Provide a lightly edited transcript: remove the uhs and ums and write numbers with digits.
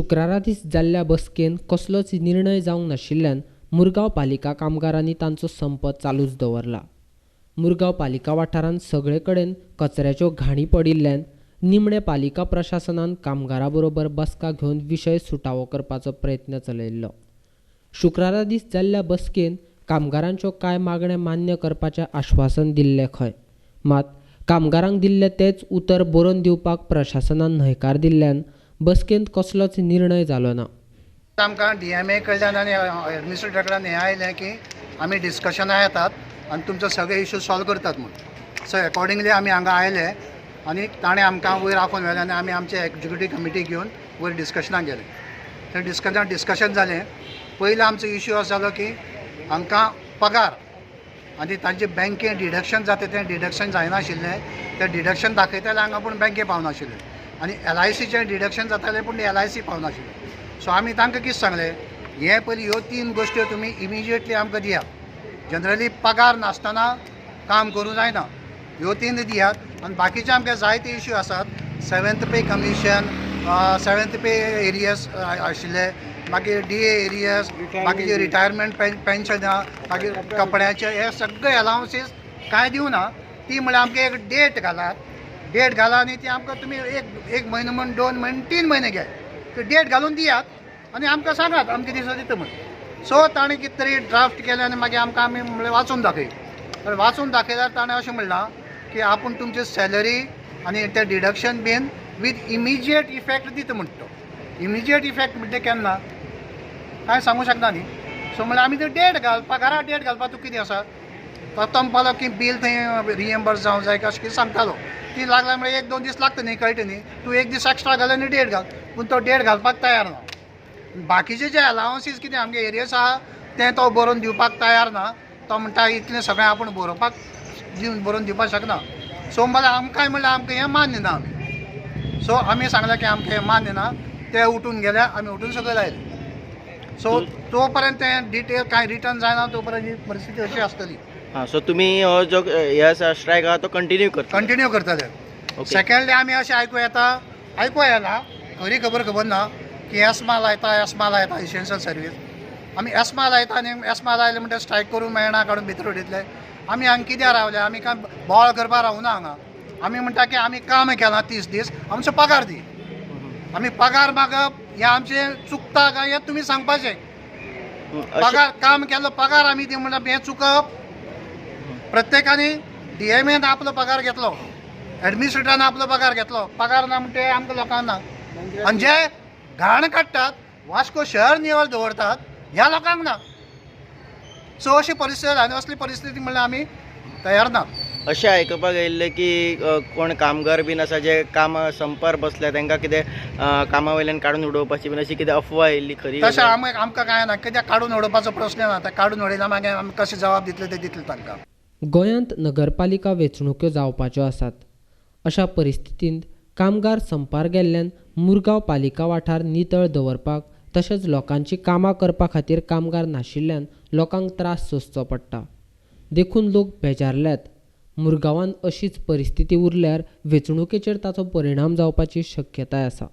शुक्रारा दीस जाल्ल्या बसकेन कसलोच निर्णय जावंक नाशिल्ल्यान मुरगांव पालिका कामगारांनी तांचो संप चालूच दवरला. मुरगांव पालिका वाठारांत सगळे कडेन कचऱ्याच्यो घाणी पडिल्ल्यान निमणे पालिका प्रशासनान कामगारां बरोबर बसका घेवन विशय सुटावो करपाचो प्रयत्न चलयल्लो. शुक्रारा दीस जाल्ल्या बसकेन कामगारांच्यो कांय मागण्यो मान्य करपाचें आश्वासन दिल्लें खंय, मात कामगारांक दिल्लें तेंच उतर बरोवन दिवपाक प्रशासनान न्हयकार दिल्ल्यान बसकेंत कसलोच निर्णय जालो ना. आमकां डीएमए कडल्यान आनी एडमिनिस्ट्रेटर कडल्यान हें आयलें की आमी डिस्कशनां येतात आनी तुमचो सगळे इश्यू सॉल्व करतात म्हूण. सो एकॉर्डिंगली आमी हांगा आयले आनी ताणें आमकां वयर आफोवन व्हेलें आनी आमी आमचे एक्जिक्युटीव कमिटी घेवन वयर डिस्कशनाक गेले. थंय डिस्कशन जालें. पयलीं आमचो इश्यू असो जालो की हांकां पगार आनी तांचे बँके डिडक्शन जाता तें डिडक्शन जायनाशिल्लें. तें डिडक्शन दाखयतालें हांगा पूण बँके पावनाशिल्लें आनी एलआयसीचें डिडक्शन जातालें पूण एलआयसी पावनाशिल्लें. सो आमी तांकां कितें सांगलें, हें पयलीं ह्यो तीन गोश्ट्यो तुमी इमिजिएटली आमकां दियात. जनरली पगार नासतना काम करूं जायना, ह्यो तीन दियात आनी बाकीचे आमकां जायते इश्यू आसात. 7th pay commission, 7th pay arrears आशिल्ले, मागीर डीए एरियर्स, बाकीचे रिटायरमेंट पेन्शन, मागीर कपड्याचे हे सगळे अलावन्सीस कांय दिवना. ती म्हळ्यार आमकां एक डेट घालात, डेट घाला आनी ती आमकां तुमी एक म्हयनो म्हण, 2 म्हयने, 3 म्हयने घे, ती डेट घालून दियात आनी आमकां सांगात अमके दिसा दिता म्हूण. सो ताणें कितें तरी ड्राफ्ट केलें आनी मागीर आमकां आमी म्हणलें वाचून दाखय. तर वाचून दाखयल्यार ताणें अशें म्हणलां की आपूण तुमची सॅलरी आनी तें डिडक्शन बीन विथ इमिजिएट इफेक्ट दिता म्हणटा तो. इमिजिएट इफेक्ट म्हणटा केन्ना कांय सांगूं शकना न्ही. सो म्हणल्यार आमी ते डेट घाल, पगारा डेट घालपाक तूं कितें आसा. तो म्हणपालो की बील थंय रिएम्बर्स जावंक जाय अशें कितें सांगतालो. ती लागल्या म्हळ्यार 1-2 दीस लागता न्ही, कळटा न्ही. तूं एक दीस एक्स्ट्रा घाल आनी डेट घाल, पूण तो डेट घालपाक तयार ना. बाकीचे जे अलावन्सीस कितें आमगे एरियर्स आहा तें तो बरोवन दिवपाक तयार ना. तो म्हणटा इतलें सगळें आपूण बरोवपाक दिवन बरोवन दिवपाक शकना. सो म्हणल्यार आमकांय म्हणल्यार आमकां हें मान्य ना आमी. सो आमी सांगलें की आमकां हें मान्य ना. ते उठून गेले, आमी उठून सकयल आयले. सो तो पर्यंत तें डिटेल कांय रिटर्न जायना तो पर्यंत ही परिस्थिती अशी आसतली. हां, सो तुमी हो जो हे स्ट्रायक आहा तो कंटिन्यू करता? कंटिन्यू करतले. सेकंडली आमी अशें आयकूं येता, आयकूं येना, खरी खबर खबर ना की एस्मा लायता, एस्मा लायता इसेन्शियल सर्वीस. आमी एस्मा लायता आनी एस्मा लायले म्हणटा स्ट्रायक करूंक मेळना, काडून भितर उडयतले. आमी हांगा कित्याक रावले? आमी कांय बोवाळ करपाक रावना हांगा. आमी म्हणटा की आमी काम केलां 30 दीस, आमचो पगार दी. आमी पगार मागप हें आमचें चुकता काय हें तुमी सांगपाचें. पगार काम केल्लो पगार आमी दी म्हणटा हें चुकप. प्रत्येकानी डीएमएन आपलो पगार घेतलो, एडमिनिस्ट्रेटरान आपलो पगार घेतलो, पगार ना म्हणटा आमकां लोकांक ना. आनी जे घाण काडटात, वास्को शहर निवळ दवरतात, ह्या लोकांक ना. सो अशी परिस्थिती आनी असली परिस्थिती म्हणल्यार आमी तयार ना. अशें आयकुपाक येयल्लें की कोण कामगार बीन आसा जे काम संपार बसल्या तांकां कितें कामा वयल्यान काडून उडोवपाची बीन अशी कितें अफवा येयल्ली, खरी? तशें आमकां कांय ना, कित्याक काडून उडोवपाचो प्रस्न ना. ते काडून उडयला मागीर आमी कशें जबाब दितले ते दितले तांकां. गोंयांत नगरपालिका वेंचणुक्यो जावपाच्यो आसात. अशा परिस्थितींत कामगार संपार गेल्ल्यान मुरगांव पालिका वाठार नितळ दवरपाक तशेंच लोकांची कामां करपा खातीर कामगार नाशिल्ल्यान लोकांक त्रास सोंसचो पडटा. देखून लोक बेजारल्यात. मुरगांवांत अशीच परिस्थिती उरल्यार वेंचणुकेचेर ताचो परिणाम जावपाची शक्यताय आसा.